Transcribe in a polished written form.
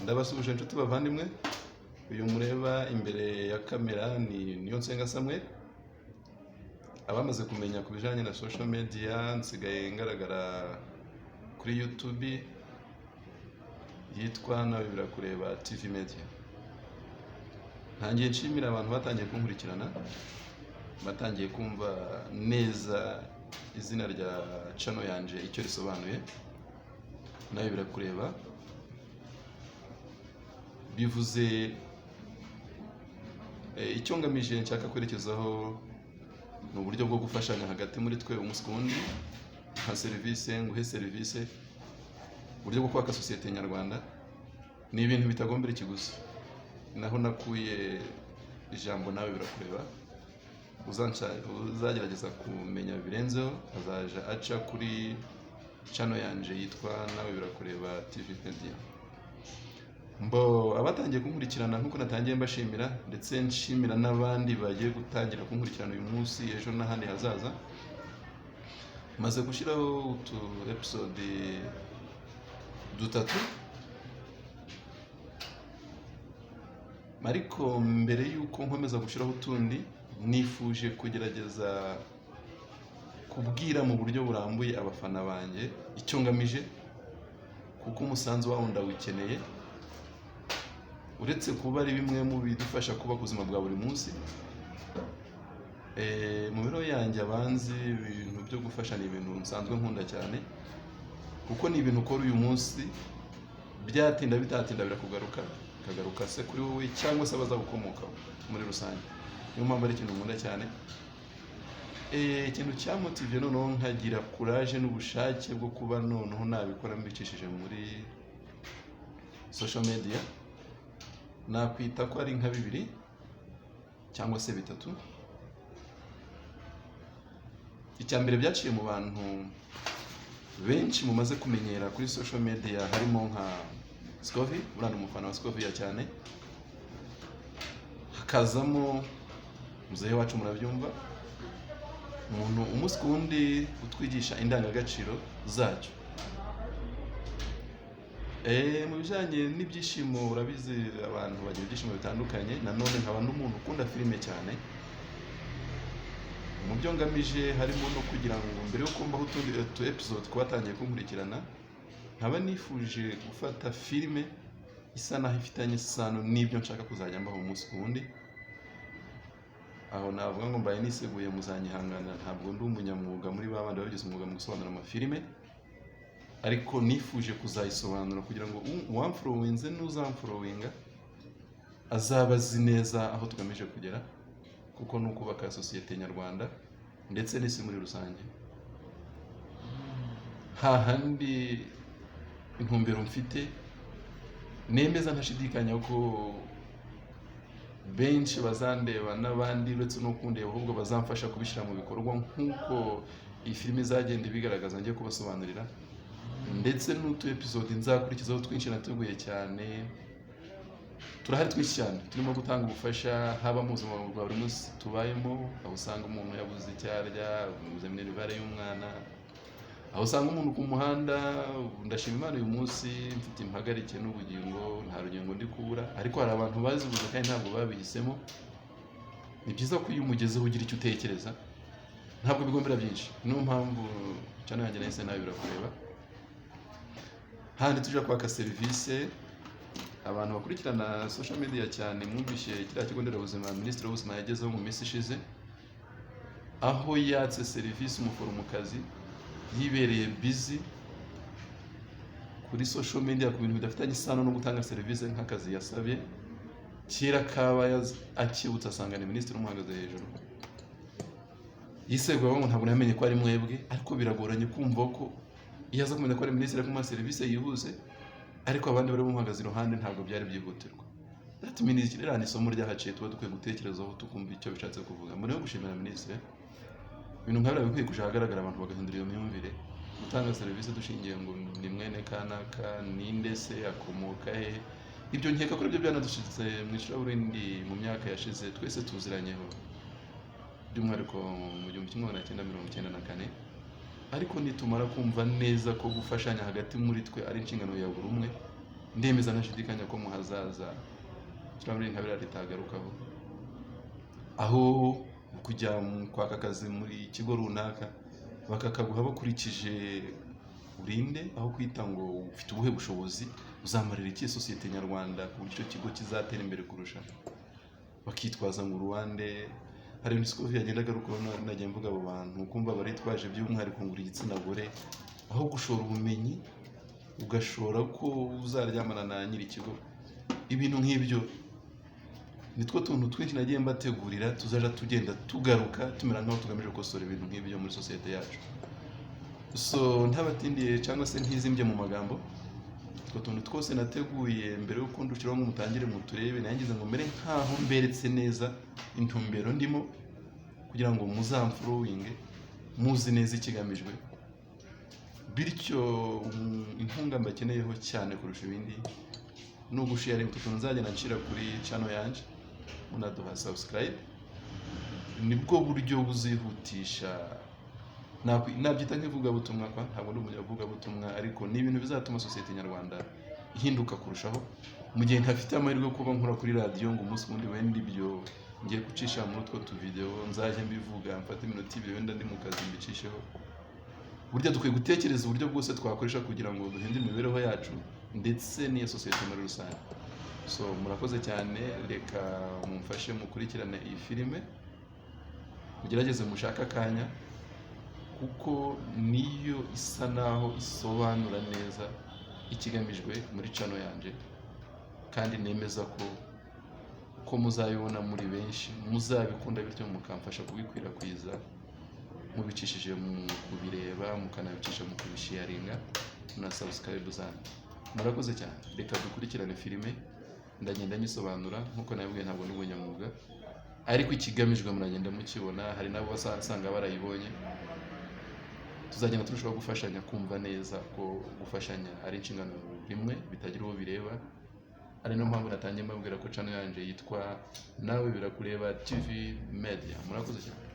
Ndabasuhuje inshuti bavandimwe. Uyu mureba imbere ya kamera ni Niyonsenga Samuel. Abamaze kumenya ku bijyanye na social media, nsigaye ngaragara kuri YouTube yitwa Nawe Birakureba TV Media. Ntangiye nshimira abantu batangiye kunkurikirana, batangiye kumva neza izina rya channel yanje icyo risobanuye. Nawe Birakureba bivuze icyo ngamije, nshaka kwerekezaho ni uburyo bwo gufashanya hagati muri twe umunsi ku wundi, nka serivisi nguhe serivisi, uburyo bwo kubaka sosiyete nyarwanda. Ni ibintu bitagombera ikiguzi. Naho nakuye ijambo Nawe Birakureba. Uzagerageza kumenya birenzeho azaja aca kuri channel yanje yitwa Nawe Birakureba TV Media. Mbo abatangiye kunkurikirana, nk'uko natangiye mbashimira, ndetse nshimira n'abandi bagiye gutangira kunkurikirana uyu munsi, ejo n'ahandi hazaza. Maze gushyiraho utu episode dutatu, ariko mbere y'uko nkomeza gushyiraho utundi, nifuje kugerageza kubwira mu buryo burambuye abafana banjye icyo ngamije, kuko umusanzu wabo ndawukeneye. Uretse kuba ari bimwe mu bidufasha kubaka ubuzima bwa buri munsi, mu mibereho yanjye, abanzi ibintu byo gufasha ni ibintu nsanzwe nkunda cyane, kuko ni ibintu ukora uyu munsi, byatinda bitatinda birakugaruka, bikagaruka se kuri wowe cyangwa se abazagukomokaho muri rusange. Niyo mpamvu ari ikintu nkunda cyane. Ikintu cyamotivye noneho nkagira courage n'ubushake bwo kuba noneho nabikora mbicishije muri social media, nakwita ko ari nka bibiri cyangwa se bitatu. Icya mbere, byaciye mu bantu benshi mumaze kumenyera kuri social media, harimo nka Scovi. Buriya ni umufana wa Scovia cyane. Hakazamo muzehe wacu, murabyumva, umuntu umunsi ku wundi utwigisha indangagaciro zacyo. Mu bijyanye n'ibyishimo, urabizi abantu bagira ibyishimo bitandukanye. Nanone nkaba n'umuntu ukunda filime cyane. Mu byo ngamije harimo no kugira ngo mbere yo kumbaho utundi tu episode twatangiye kunkurikirana, nkaba nifuje gufata filime isa naho ifitanye isano n'ibyo nshaka kuzajya mbaho umunsi ku wundi. Aho navuga ngo mbaye niseguye, muzanyihangana, ntabwo ndi umunyamwuga muri ba bandi babigize umwuga mu gusobanura amafilime, ariko nifuje kuzayisobanura kugira ngo uwamfollowinze n'uzamfollowinga azaba azi neza aho tugamije kugera, kuko ni ukubaka sosiyete nyarwanda ndetse n'isi muri rusange. Hahandi intumbero mfite, nemeza ntashidikanya ko benshi bazandeba n'abandi uretse no kundeba, ahubwo bazamfasha kubishyira mu bikorwa nk'uko iyi filime izagenda ibigaragaza ngiye kubasobanurira, ndetse n'utu episode nzakurikizaho twinshi nateguye cyane. Turahari twinshi cyane, turimo gutanga ubufasha haba mu buzima bwa buri munsi tubayemo, aho usanga umuntu yabuze icyo arya, yabuze minerivare y'umwana, aho usanga umuntu ku muhanda. Ndashima Imana, uyu munsi mfite impagarike n'ubugingo, nta rugingo ndi kubura, ariko hari abantu bazibuze kandi ntabwo babihisemo. Ni byiza ko iyo umugezeho ugira icyo utekereza, ntabwo bigombera byinshi. Niyo mpamvu channel yanjye nahise Nawe Birakureba. Handi tujya kwaka serivisi, abantu bakurikirana social media cyane mwumvishe kiriya kigo nderabuzima minisitiri w'ubuzima yagezeho mu minsi ishize, aho yatse serivisi umuforomokazi yibereye busy kuri social media ku bintu bidafitanye isano no gutanga serivisi nk'akazi yasabye. Kera kaba akibutse asanga ni minisitiri umuhagaze hejuru. Yiseguye ngo ntabwo namenye ko ari mwebwe, ariko biragoranye kumva ko iyo aza kumenya ko ari minisitiri kumuha serivisi yihuse, ariko abandi bari bamuhagaze iruhande ntabwo byari byihutirwa. That means ririya ni isomo ryahaciye tuba dukwiye gutekerezaho, tukumva icyo bishatse kuvuga. Mbere yo gushimira minisitiri, ibintu nka biriya bikwiye kuja ahagaragara, abantu bagahindura iyo myumvire. Gutanga serivisi dushingiye ngo ni mwene kanaka, ninde se, akomoka he, ibyo nkeka ko ibyo byanadushitse mu icuraburindi mu myaka yashize twese tuziranyeho, by'umwihariko mu 1994. Ariko nitumara kumva neza ko gufashanya hagati muri twe ari inshingano ya buri umwe, Ndemeza ntashidikanya ko mu hazaza turabona nka biriya ritagarukaho, aho kujya mu kwaka akazi muri kigo runaka bakakaguha bakurikije urinde, aho kwita ngo ufite ubuhe bushobozi, uzamarira iki sosiyete nyarwanda ku buryo icyo kigo kizatera imbere kurusha, bakitwaza ngo uruwande. Hari ibintu Scovia yagenda agarukaho, nagiye mvuga abo bantu kumva baritwaje by'umwihariko ngo uri igitsina gore, aho gushora ubumenyi ugashora ko uzaryamana na nyiri ikigo. Ibintu nk'ibyo nitwo tuntu twinshi nagiye mbategurira, tuzaja tugenda tugaruka tumera nk'aho tugamije gukosora ibintu nk'ibyo muri sosiyete yacu. So ntabatindiye cyangwa se ntizimbye mu magambo, utwo tuntu twose nateguye mbere y'uko ndushyiraho ngo mutangire muturebe, nangize ngo mbere nk'aho mberetse neza intumbero ndimo kugira ngo muzamfollowinge muzi neza ikigamijwe. Bityo inkunga mbakeneyeho cyane kurusha ibindi ni ugusharinga utu tuntu nzagenda nshyira kuri channel yanjye, munaduha subscribe. Nibwo buryo buzihutisha, nabyita nk'ivugabutumwa kwa ntabwo ndi umunyavugabutumwa, ariko ni ibintu bizatuma sosiyete nyarwanda ihinduka kurushaho. Mu gihe ntafite amahirwe yo kuba nkora kuri radiyo ngo umunsi wundi wenda ibyo ngiye gucisha muri utwo tuvidewo nzajye mbivuga, mfate iminota 2 wenda ndi mu kazi mbicisheho. Burya dukwiye gutekereza uburyo bwose twakoresha kugira ngo duhindure imibereho yacu ndetse n'iya sosiyete muri rusange. So murakoze cyane, reka mumfashe mukurikirane iyi filime, mugerageze mushake akanya kuko niyo isa naho isobanura neza ikigamijwe muri channel yanjye, kandi nemeza ko muzabibona muri benshi, muzabikunda, bityo mukamfasha kubikwirakwiza mubicishije mu kubireba, mukanabicisha mu kubisharinga na subscribe zanyu. Murakoze cyane, reka dukurikirane filime, ndagenda nyisobanura nkuko nabibwiye, ntabwo ndi umunyamwuga, ariko ikigamijwe muragenda mukibona. Hari n'abo basanga barayibonye. Tuzagenda turushaho gufashanya kumva neza ko gufashanya ari inshingano rimwe bitagira uwo bireba. Ari niyo mpamvu natangiye mbabwira ko channel yanjye yitwa Nawe Birakureba TV Media. Murakoze cyane.